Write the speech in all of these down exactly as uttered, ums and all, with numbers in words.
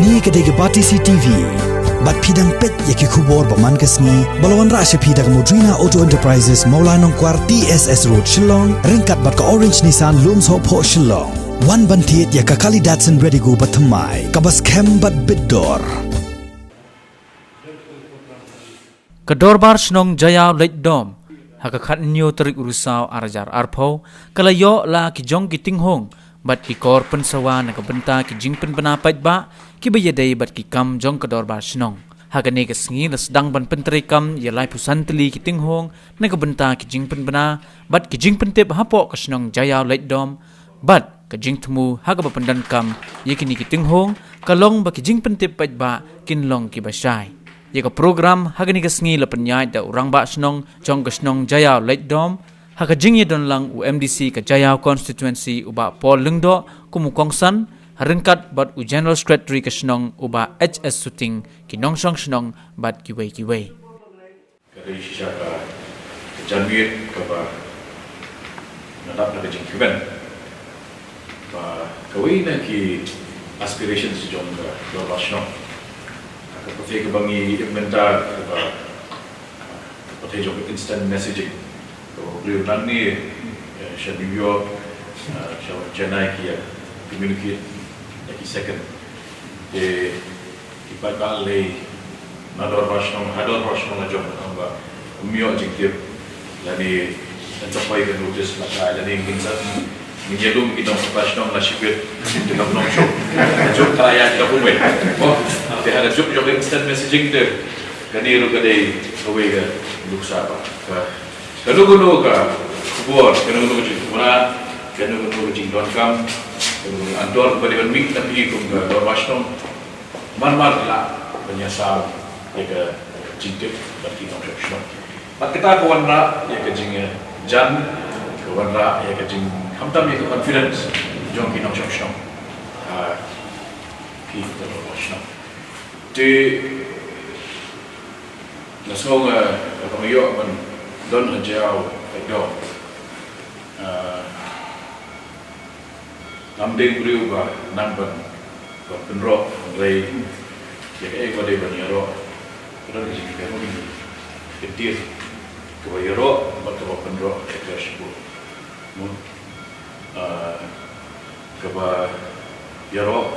Kane ka dei ka Batesi T V. Bad phi dang peit ïa ki khubor ba man ka sngi ba la wanrah sha phi da ka Modrina Auto Enterprises, Mawlai Nongkwar, T S S Road, Shillong, ryngkat bad ka Orange Nissan, Lumsohphoh, Shillong. Wan ban thied ïa ka Kali Datsun Redigo ba thymmai, kaba skhem bad bit dor. Ka Dorbar Shnong Jaïaw Laitdom, ha ka khathynñiew tarik u Risaw ar hajar arphew, ka la ïoh la ki jong ki tinghong bad ki kor pynsawa na ka bynta ki jingpynbna paidbah kiba ïadei bad ki kam jong ka Dorbar Shnong. Ha kane ka sngi la sdang ban pyntreikam ïa laiphew san tylli ki tinghong na ka bynta ki jingpynbna bad ki jingpyntip hapoh ka shnong Jaïaw Laitdom, bad ka jingthmu ha kaba pyndonkam ïa kine ki tinghong ka long ba ki jingpyntip paidbah kin long kiba shai. Ïa ka program ha kane ka sngi la pynïaid da u Rangbah Shnong jong ka shnong Jaïaw Laitdom, ha ka jingïadon lang u M D C ka Jaïaw Constituency u Bah Paul Lyngdoh kum u kongsan, ryngkat bad u General Secretary ka shnong u Bah H S Suting, ki nongshong shnong bad kiwei kiwei. Ka dei shisha ka, ka janmiet kaba nga dap na ka jingkmen ba kawei na ki aspirations jong ka Dorbar Shnong, ka pyrthei kaba ngi im mynta, kaba ka pyrthei jong ka instant messaging, kaba u briew nangne, eh, sha New York, eh, sha Chennai ki ïa communicate da ki second. Te ki paidbah lei na Dorbar Shnong ha Dorbar Shnong la jong, tang ba ym ïoh jingtip lane ym da poi ka notice lane ngin sa, ngin ïalum ki nongpaw shnong la shibit, te kam nongshong. Juk ka ïa ka kumwei. Mo, te ha ka juk jong ka instant messaging te kane ruh ka dei kawei ka nuksa ba ka, kano kano ka khubor, kano kano ka jingkhubor, kano kano ka jingdonkam, kano kano ka anther ba dei ban mih na phi kum ka Dorbar Shnong, mar mar lah ban ïasaw ïa ka jingtip bad ki nongshong shnong. Bad kata ka wanrah ïa ka jingjan, ka wanrah ïa ka jingkhamtam ïa ka confidence jong ki nongshong shnong. Ah, ki nongshong shnong. Te nga sngew nga, nga ïoh ban don ha Jaïaw Laitdom. Ah, ngam dei briew ba nang ban, ban pynroh, hynrei ïa kaei ba dei ban ïaroh, ka don ka jingkyrmen, ka dei kaba ïaroh bad kaba pynroh ka dei shibun. Mo, ah, kaba ïaroh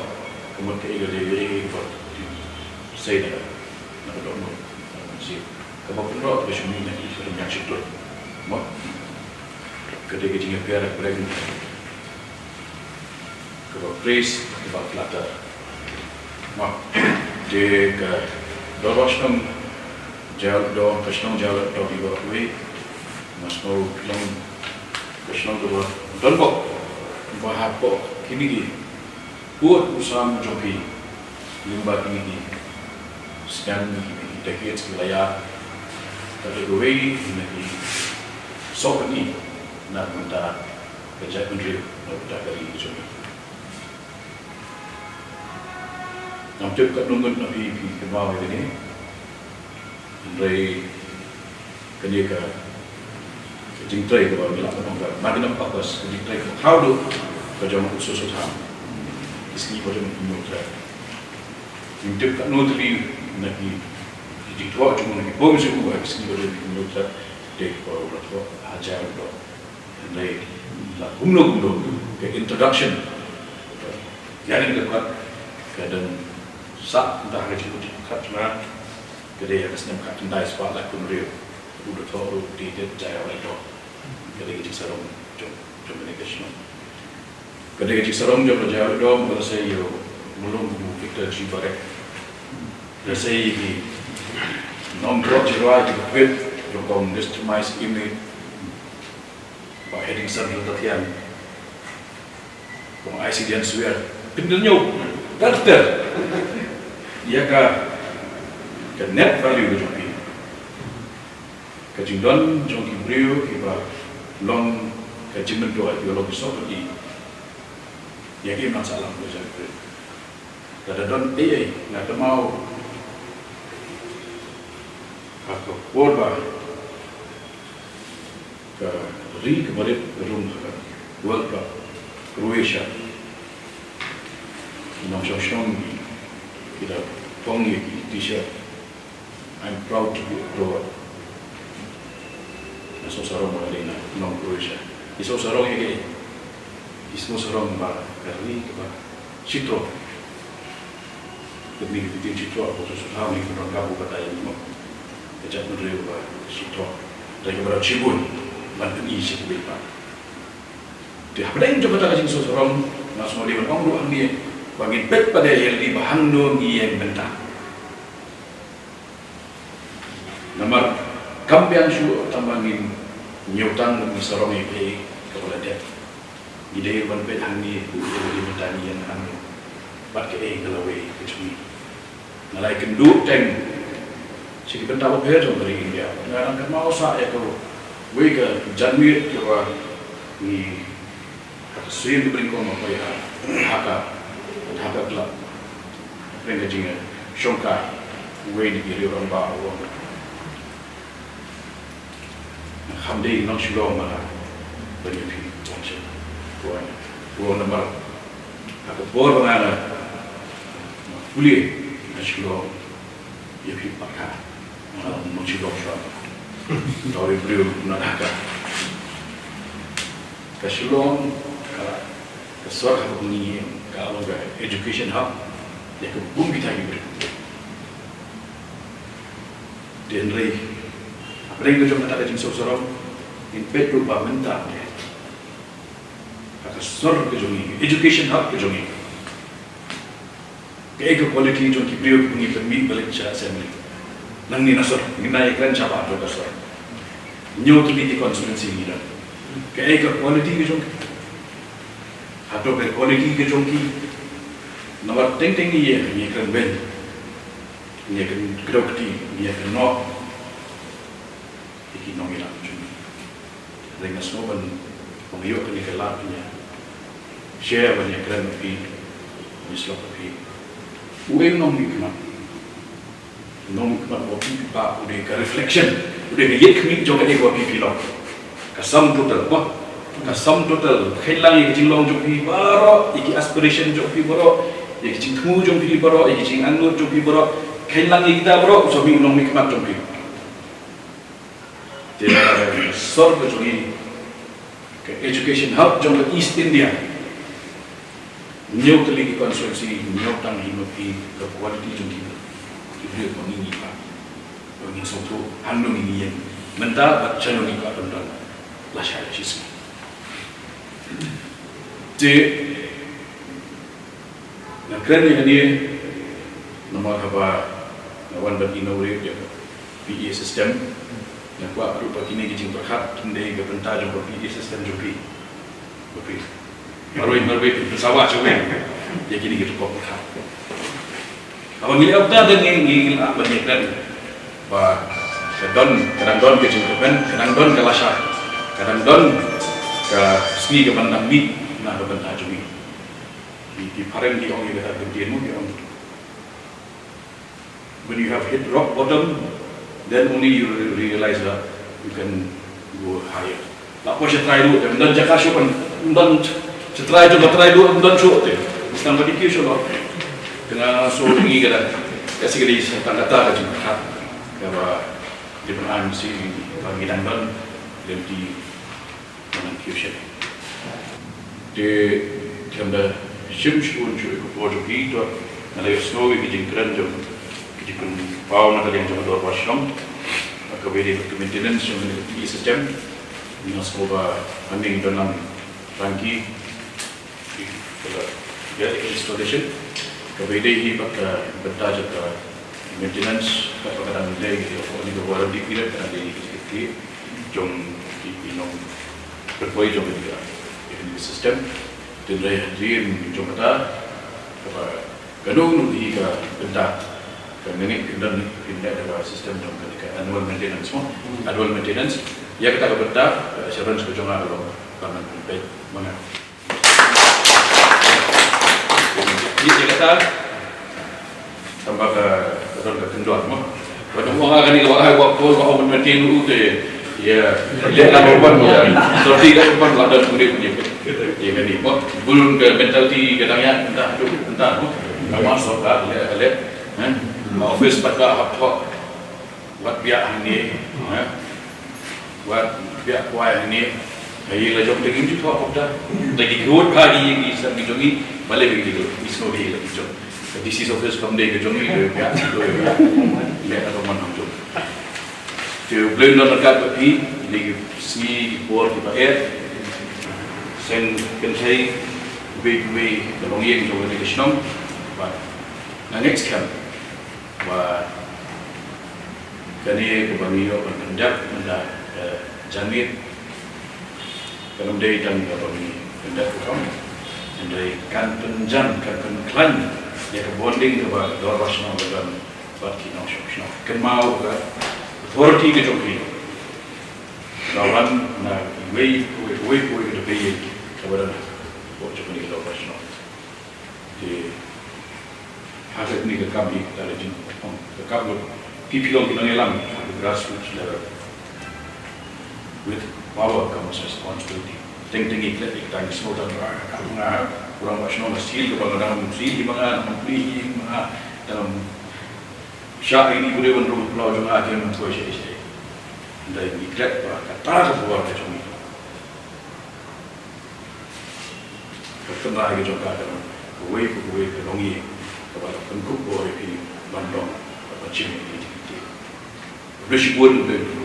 ka mut kaei ka dei, kaei ba dei sei na, na ka dohnud, na ka mynsiem. Kaba pynroh ka shim na ki, ka dei ka jingïasyllok. Mo, ka dei ka jingïapher ka breng, kaba praise, kaba flatter. Mo, te ka Dorbar Shnong Jaïaw Laitdom, ka shnong Jaïaw Laitdom iba wei, nga sngew long ka shnong kaba don bok ba hapoh kine ki pud u sam jong phi, lyngba kine ki snem, kine ki decades ki la ïaid, ka dei kawei na ki sohkatni na ka bynta ka jaitbynriew, na ka bynta ka ri ka jong ngi. Ngam tip katno ngut na phi phi kynmaw ïa kane. Hynrei kane ka, ka jingtrei kaba ngi lah ban ong ka magnum opus, ka jingtrei kaba khraw duh ka jong u Soso Tham. Ki sngi ba don Hynñiewtrep. Ngim tip katno tylli na ki, ki jingthoh jong u, na ki poem jong u ha ki sngi ba don Hynñiewtrep, te kaba u la thoh ha Jaïaw Laitdom. Hynrei la kumno kumno ka introduction, ïa kane ka dkhot ka dang sah mynta ha ka jingkut jingkhat jong nga, ka dei ha ka snem khatkhyndai spah laiphew hynriew. U da thoh ruh, u dei Jaïaw Laitdom. Ka dei ka jingsarong jong, jong kane ka shnong. Ka dei ka jingsarong jong ka Jaïaw Laitdom, ka la sei ïa u Mulong u Victor G. Barrett. La sei ïa ki nongdrok jingrwai kiba kwit, jong ka Mister Mice Imit, Bah Harding Sandra Tathian, Kong Isaidian Suer, pyndonkam ter ter ïa ka, ka net value ka jong ki, ka jingdon jong ki briew kiba long ka jingmyntoi, kiba long ki sohkatni ïa ki imlang sahlang ka jong ki briew. Lada don ei ei, nga kynmaw ha ka por ba ka ri ka barit ka rung ha ka World Cup, Croatia, nongshong shnong ngi, Kita pong ïa ki T-shirt. I'm proud to be a Croat. Nga sngewsarong ba nga dei nong Croatia. Ngi sngewsarong ïa kaei? Ngi sngewsarong ba ka ri kaba shitrom. Ka mi ka ktien shitrom, ka sngewsarong ïa ka rangkap u batai mo. Ka jaitbynriew ba shitrom. Dei kaba don shibun ban pyni sha kiwei pat. Te hapdeng jong kata ka jingsngewsarong, nga sngewdei ban ong ruh hangne ba ngin peit pat ïa lade ba hangno ngi ïeng mynta. Namar kam biang shuh tang ba ngin ñiewtang, ngin sarong ïa kaei kaba la dep. Ngi dei ban peit hangne ïa lade mynta ngi ïeng hangno bad kaei ka lawei ka jong ngi. Nga la ïakynduh teng sha ki bynta bapher jong ka ri India. Nga dang kynmaw sah ïa kawei ka janmiet kaba ngi, ha ka sien ka bring kong ma poi ha Dhaka, Dhaka Club. Pyrshang ka jingshongkai uwei na ki riew rangbah u ong, kham dei nong Shillong ma nga ban ïa phi wan sha wan. U ong namar ha ka por ba nga nga pule na Shillong ïa phi pat ka, nga nong Shillong shuwa. Tang ri briew na Dhaka. Ka Shillong ka, ka sor ha ka bynta ka long ka education hub ïa ka bun kita ki briew. Te hynrei hapdeng ka jong kata ka jingsngewsarong, ngin peit ruh ba mynta te ha ka sor ka jong ngi, education hub ka jong ngi, kaei ka quality jong ki briew kiba ngi pynmih ba leit sha assembly? Nangne na sor, ngin nang ïakren shabar jong ka sor. Hynñiew tylli ki constituency ngi don. Kaei ka quality ka jong ki? Hato ka quality ka jong ki? Namar teng teng ngi ïa, ngi ïakren beiñ, ngi ïakren kdew kti, ngi ïakren noh ïa ki nongïalam jong ngi. Hynrei nga sngew ban, ban ïoh kane ka lad ban ïa share, ban ïakren bad phi, ban ïasyllok bad phi. Uei u nongmihkhmat? U nongmihkhmat uba phi phi bah u dei ka reflection, u dei ka ïit khmih jong kaei kaba phi phi long. Ka sum total, bah. Ka sum total, khein lang ïa ki jinglong jong phi baroh, ïa ki aspiration jong phi baroh, ïa ki jingthmu jong phi baroh, ïa ki jingangnud jong phi baroh, khein lang ïa kita baroh, u sa mih u nongmihkhmat jong phi. Te sor ka jong ngi, ka education hub jong ka East India. Hynñiew tylli ki constituency, hynñiew tang hi ma phi ka quality jong ki, ki briew ba ngi ngi bah. Ba ngin sngewthuh hangno ngi ngi ïeng mynta bad shano ngi kwah ban don lashai shisngi. Te nga kren ïa kane namar haba nga wan ban inaugurate ïa ka P E system, nga kwah ruh ba kine ki jingpyrkhat kin dei ka bynta jong ka P E system jong phi. Ba phi marwei marwei phin pynsawa shawei ïa kine ki jingpyrkhat. Haba ngi leh kata te ngi, ngi, ngi lah ban ïakren ba ka don, ka dang don ka jingkyrmen, ka dang don ka lashai, ka dang don ka sngi kaban dang mih na ka bynta jong ngi. Ki, ki phareng ki ong ïa kata ka ktien mo, ki ong, when you have hit rock bottom, then only you re-, realize that you can go higher. La poi sha trai ruh, ym don jaka shuh ban, ym don sha trai jong ka trai ruh, ym don shuh te. Sdang ba dei ki shuh lor. Te nga sngew ngi ka dei, ka shi ka dei sa tang kata ka jingpyrkhat kaba dei ban ai mynsiem ba ngi dang don lynti ba nang kiew shen. Te khlem da shim shibun shuh ïa ka por jong phi, to nga la ïohsngew ïa ki jingkren jong ki jingpynpaw na ka liang jong ka dorbar shnong. Kaba ïadei bad ka maintenance jong kane ka P E system, nga sngew ba hangne ngi don lang tang ki, ki, ka la ïa ka installation. Kaba ïadei hi bad ka bynta jong ka maintenance, kaba ka dang dei ka warranty period ka dang dei ka jong ki, ki nongpynpoi jong ka, ka system. Te hynrei hadien jong kata, kaba kano kano hi ka bynta, ka ngeit ka don hi ka bynta ka system jong ka, ka annual maintenance mo. Annual maintenance, ïa kata ka bynta, ka assurance ka jong nga ka long ba ngan pynpeit ma nga. Ïa, ïa kata, tang ba ka, ka don ka kyndon mo. Ba dang ong kane ka ba ai wa pol ba ong ban maintain u te, ïa, ïa ka ban, ïa, sorti ka ban la don kundi kundi. Ïa kane mo. Bulun ka mentality ka dang ïa, entah tu, entah mo. Ka mar sorkar, leh, leh, eh? Ka office paidbah hap thoh. Wat biang hangne, eh? Wat biang kwai hangne. Ai la jong te ngi ju thoh hok da. Te ki kut pha ki, ki san ki jong ngi, balei ki, ki sngewdei la ki jong. Ka D C's office kam dei ka jong ngi, dei biang, dei biang. Leh ka man hok jong. Te U Blei un don ryngkat bad phi, ïa ki sngi ki por kiba eh. Seng kynthei, uwei uwei ka longïing jong kane ka shnong. Bad nga ngeit skhem ba kane kaba ngi ïoh ban pyndep mynta, eh, janmiet, kan ym dei tang kaba ngi pyndep ruh, hynrei kan pynjan, kan pynkhlaiñ ïa ka bonding kaba ka dorbar shnong ka don bad ki nongshong shnong. Kynmaw ka authority ka jong phi ka wan na iwei pa iwei pa iwei ka dei ïa kaba don hapoh jong kane ka dorbar shnong. Te ha kane ka kam hi ka la jingpynlong ka kam ka, phi phi long ki nongïalam ha ka grassroots level with power comes responsibility. Teng teng ngi klet ïa ka tang sngewthuh ba ka kam nga u rangbah shnong, ka sil kaba nga dang sil hi ma nga, dang plie hi ma nga, dang shah ïa ki briew ban rung pynlong jong nga, ki ym poi sha sha. Hynrei ngi klet ba kata ka power ka jong ngi. Ka tynrai ka jong ka, ka long kawei pa kawei ka longïing kaba la pynkup bor ïa phi ban long, ban shim ïa ki jingtip. Khublei shibun, khublei.